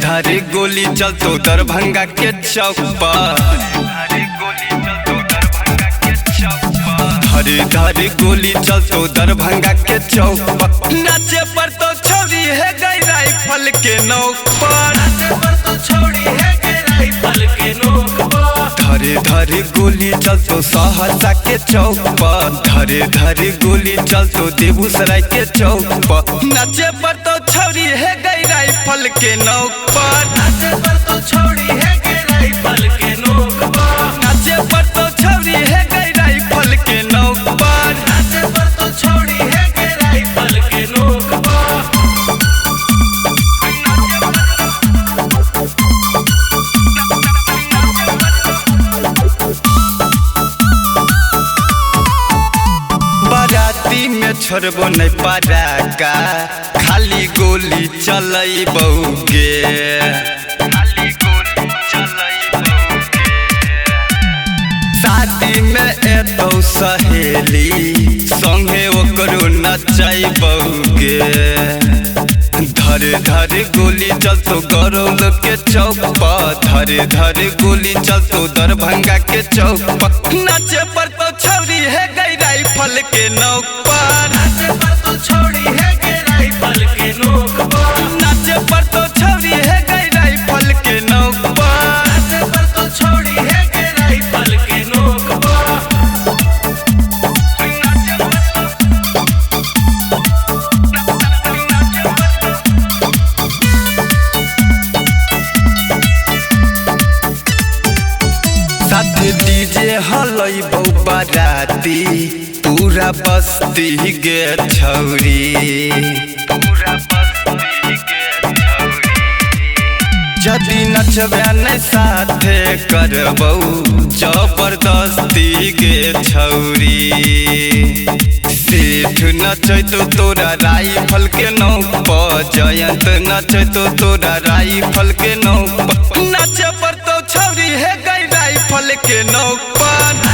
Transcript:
धरे गोली चलतो दरभंगा के चौक पर। धरे धरे गोली चलतो दरभंगा के चौक पर। नाचे पर तो छौरी है गई राइफल के नोक पर। नाचे पर तो छौरी है गई राइफल के नोक पर। धरे धरे गोली चलतो सहरसा के चौक पर। धरे धरे गोली चलतो बेगूसराय के चौक पर। नाचे पर तो छौरी है गई राइफल के नोक पर। नाचे पर तो छौरी है गई राइफल के नोक पर। नाचे पर तो छौरी है गई राइफल के नोक पर। नाचे पर तो छौरी है गई राइफल के नोक पर। बाराती में छोड़बो नहीं पराका, खाली गोली चलैबौगे। शादी में एतौ सहेली संगे ओकरो नचैबौगे। धरे धरे गोली चलतो गरौल के चौक पर। धरे धरे गोली चलतो दरभंगा के चौक पर। नाचे पर तो छौरी है गई राइफल के नोक पर। नाचे पर तो छौरी है गई राइफल के नोक पर। नाचे पर तो छौरी है गई राइफल के नोक पर। नाचे पर तो छौरी है गई राइफल के नोक पर। साथे डीजे हलैबौ बाराती, पूरा बस्ती गे छौरी। जदि नचबे नै साथे करबौ जबरदस्ती गे छौरी। सेठ नचैतो तोरा राइफल के नोक पर। जयंत नचैतो तोरा राइफल के नोक पर। नाचे पर तो छौरी है गई राइफल के नोक पर।